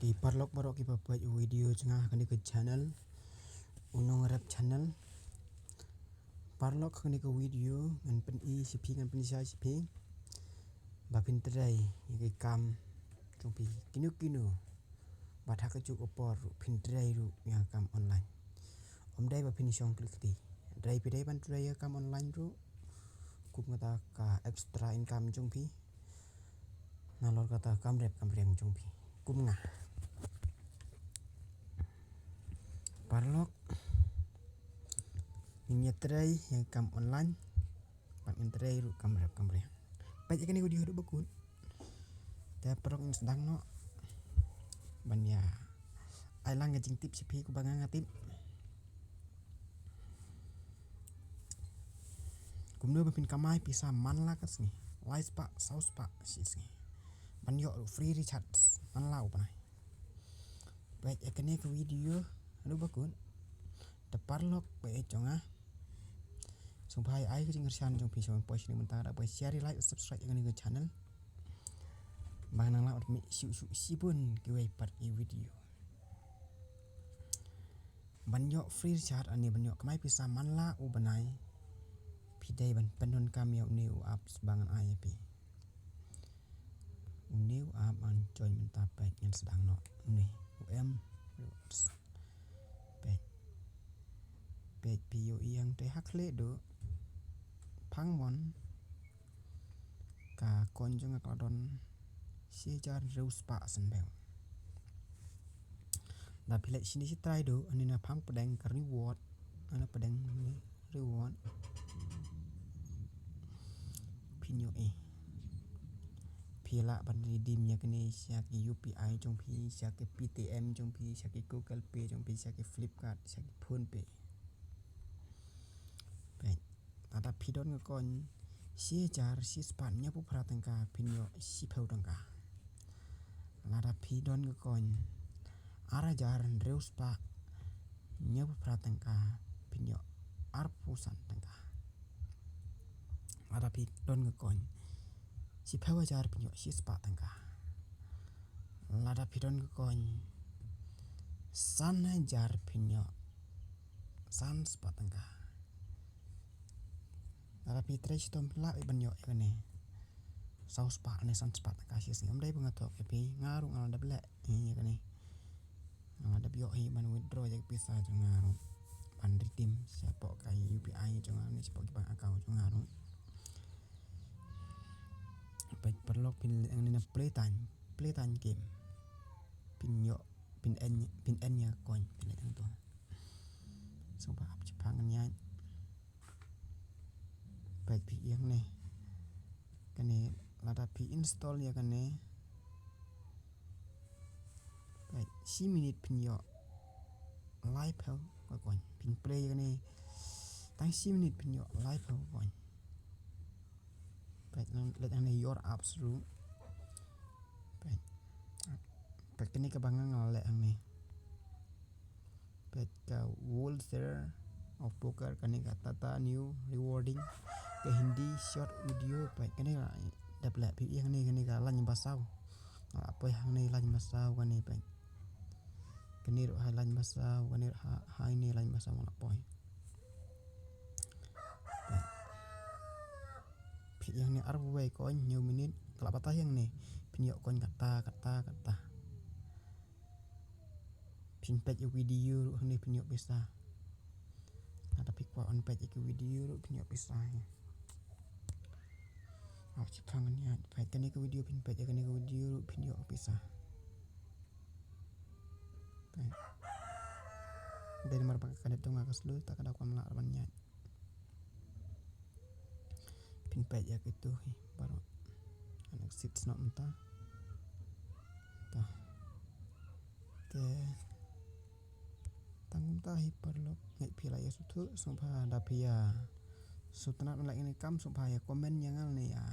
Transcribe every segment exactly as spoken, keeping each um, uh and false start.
Ki paralok baroh kiba peit video jong nga ha kane ka channel, U Nongrep Channel. Paralok, ha kane ka video ngan pyni sha phi, ngan pynshai sha phi ba phin trei ïa ki kam jong phi kino kino, bad ha kajuh ka por ruh phin trei ruh ïa ka kam online. Ym dei ba phin shong kli kti. Hynrei phi dei ban trei ïa ka kam online ruh kum kata ka extra income jong phi, nalor kata ka kam rep kam riang jong phi, kum nga. Paralok, ngin ïa trei ïa ka kam online, bad ngin trei ruh kam rep kam riang. Peit ïa kane ka video haduh ba kut. Te paralok, ngin sdang noh ban ïa ai lang ka jingtip sha phi kumba nga nga tip. Kumno ba phin kamai pisa man la ka sngi, lai spah, saw spah shi sngi, ban ïoh ruh free recharge man la u bnai. Peit ïa kane ka video haduh ba kut. Te paralok ba ïeit jong nga, sngewbha ai ka jingkyrshan jong phi sha ban poi shane mynta, da poi share, like, subscribe ïa kane ka channel, ba ngan lah ban mih shuh shuh shibun kiwei pat ki video. Ban ïoh free recharge, ani ban ïoh kamai pisa man la u bnai, phi dei ban pyndonkam ïa une u apps ba ngan ai ïa phi. Une u app, ngan join mynta, peit, ngan sdang noh une u M Rewards. Peit, peit phi ïohi hangtei ha khlieh duh, phang mon, ka coin jong nga ka la don shi hajar hynriew spah san phew. Da phi leit shane shi trai duh, hangne na phang pdeng ka reward, hangne pdeng ne reward, phin ïohi phi lah ban redeem ïa kane sha ki U P I jong phi, sha ki Paytm jong phi, sha ki Google Pay jong phi, sha ki Flipkart, sha ki PhonePe. Peit, lada phi don ka coin shi hajar shi spah hynñiewphew phra tyngka, phin ïoh shiphew tyngka. Lada phi don ka coin ar hajar hynriew spah hynñiewphew phra tyngka, phin ïoh arphew san tyngka. Lada phi don ka coin shiphew hajar, phin ïoh shi spah tyngka. Lada phi don ka coin san hajar, phin ïoh san spah tyngka. Lada phi trei shitom, phi lah ban ïoh ïa kane saw spah ne san spah tyngka shi sngi. Ym dei ba nga thoh ïa phi, nga ruh nga la dep leh ïa kane. Nga la dep ïoh hi ban withdraw ïa ka pisa jong nga ruh, ban redeem shapoh ka U P I jong nga ne shapoh ki bank account jong nga ruh. Peit paralok, phin leit hangne na play time, play time game. Phin ïoh, phin earn, phin earn ïa ka coin, phin leit hangto. Sngewbha ap shaphang, ngan ïaid. Peit phi ïeng ne. Kane lada phi install ïa kane, peit, shi minit phin ïoh laiphew ka coin. Phin play ïa kane tang shi minit phin ïoh laiphew ka coin. Peit, leit hangne your apps ruh. Peit. Peit kane kaba nga nga leh hangne. Peit ka World Series of Poker, kane ka Tata Neu rewarding, ka Hindi short video, peit kane ka dep leh phi ïeng ne, kane ka line ba saw. Nga la poi hangne line ba saw kane, peit. Kane ruh ha line ba saw, kane ruh ha, ha ine line ba saw nga la poi. Peit. Phi ïeng ne arphew wei coin hynñiew minit, ka la batai ïeng ne. Phin ïoh coin kata, kata, kata. Phin peit ïa video ruh hangne phin ïoh pisa. Lada phi kwah ban peit ïa ki video ruh phin ïoh pisa hi. Aw, shi phang ngan ïaid. Peit kane ka video, phin peit ïa kane ka video ruh phin ïoh pisa. Peit. Dei namar ba ka net jong nga ka slow, ta ka daw kam lah ban ïaid. Phin peit ïa kito hi baroh. An exit snoh mynta. Ta. Te tang kumta hi paralok, ngeit phi la ïa sngewthuh, sngewbha da phi ïa sngewtynnat ban leh ïa kane ka kam, sngewbha ïa comment ïa nga ne ïa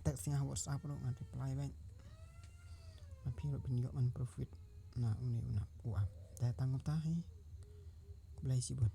text ïa nga ha WhatsApp ruh, ngan reply beit. Ba phi ruh phin ïoh ban profit na une u app. Te tang kumta hi. Khublei shibun.